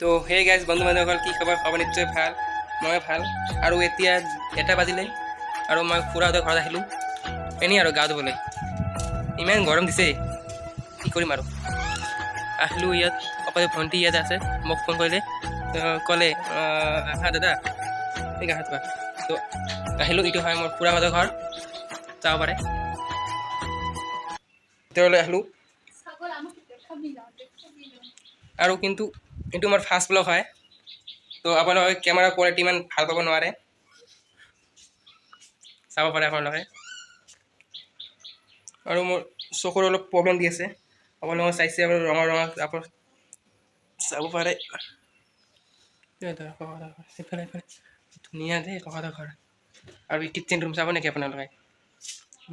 তো সেই গাইজ, বন্ধু বান্ধৱীসকল, কি খবৰ? খবৰ নিশ্চয় ভাল, মই ভাল। আৰু এতিয়া 1টা বাজিলে আৰু মই খুৰাহঁতৰ ঘৰত আহিলোঁ এনেই আৰু গা ধুবলৈ। ইমান গৰম দিছে, কি কৰিম আৰু। আহিলোঁ ইয়াত। অকলে ভণ্টি ইয়াত আছে। মোক ফোন কৰিলে, তো ক'লে, "আহা দাদা, এই গা ধোৱা।" তো আহিলোঁ। এইটো হয় মোৰ খুৰাহঁতৰ ঘৰ, যাব পাৰে। ভিতৰলৈ আহিলোঁ। আৰু কিন্তু এইটো মোৰ ফাৰ্ষ্ট ব্লগ হয়, তো আপোনালোকে কেমেৰা কোৱালিটি ইমান ভাল পাব নোৱাৰে। চাব পাৰে আপোনালোকে। আৰু মোৰ চকুৰ অলপ প্ৰব্লেম দি আছে। আপোনালোকে চাইছে আৰু ৰঙা ৰঙা, আপোনাৰ চাব পাৰে। এইফালে এইফালে ধুনীয়া দেই ককাহঁতৰ ঘৰ। আৰু কিটচেন ৰুম চাব নেকি আপোনালোকে?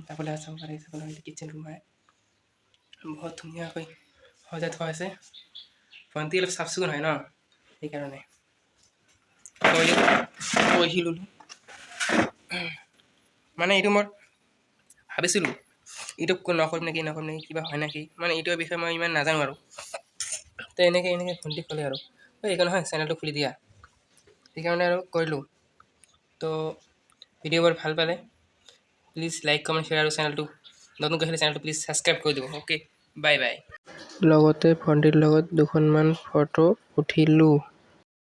চাবলৈ চাব পাৰে, চাবলৈ। কিটচেন ৰুম হয়, বহুত ধুনীয়াকৈ সজাই থোৱা আছে। ভণ্টি অলপ চাফ চিকুণ হয় ন, সেইকাৰণে। তো ইয়াত বহি ল'লোঁ। মানে এইটো মোৰ ভাবিছিলোঁ এইটো নকৰিম নেকি, নকৰিম নেকি, কিবা হয় নেকি, মানে এইটোৰ বিষয়ে মই ইমান নাজানো। আৰু তো এনেকৈ এনেকৈ ভণ্টি ক'লে আৰু, "ঐ, একো নহয়, চেনেলটো খুলি দিয়া।" সেইকাৰণে আৰু কৰিলোঁ। তো ভিডিঅ'বোৰ ভাল পালে প্লিজ লাইক, কমেণ্ট, শ্বেয়াৰ আৰু চেনেলটো নতুনকৈ আহিলে চেনেলটো প্লিজ ছাবস্ক্ৰাইব কৰি দিব। Okay, bye bye. লগতে ভণ্টিৰ লগত দুখনমান ফটো উঠিলোঁ।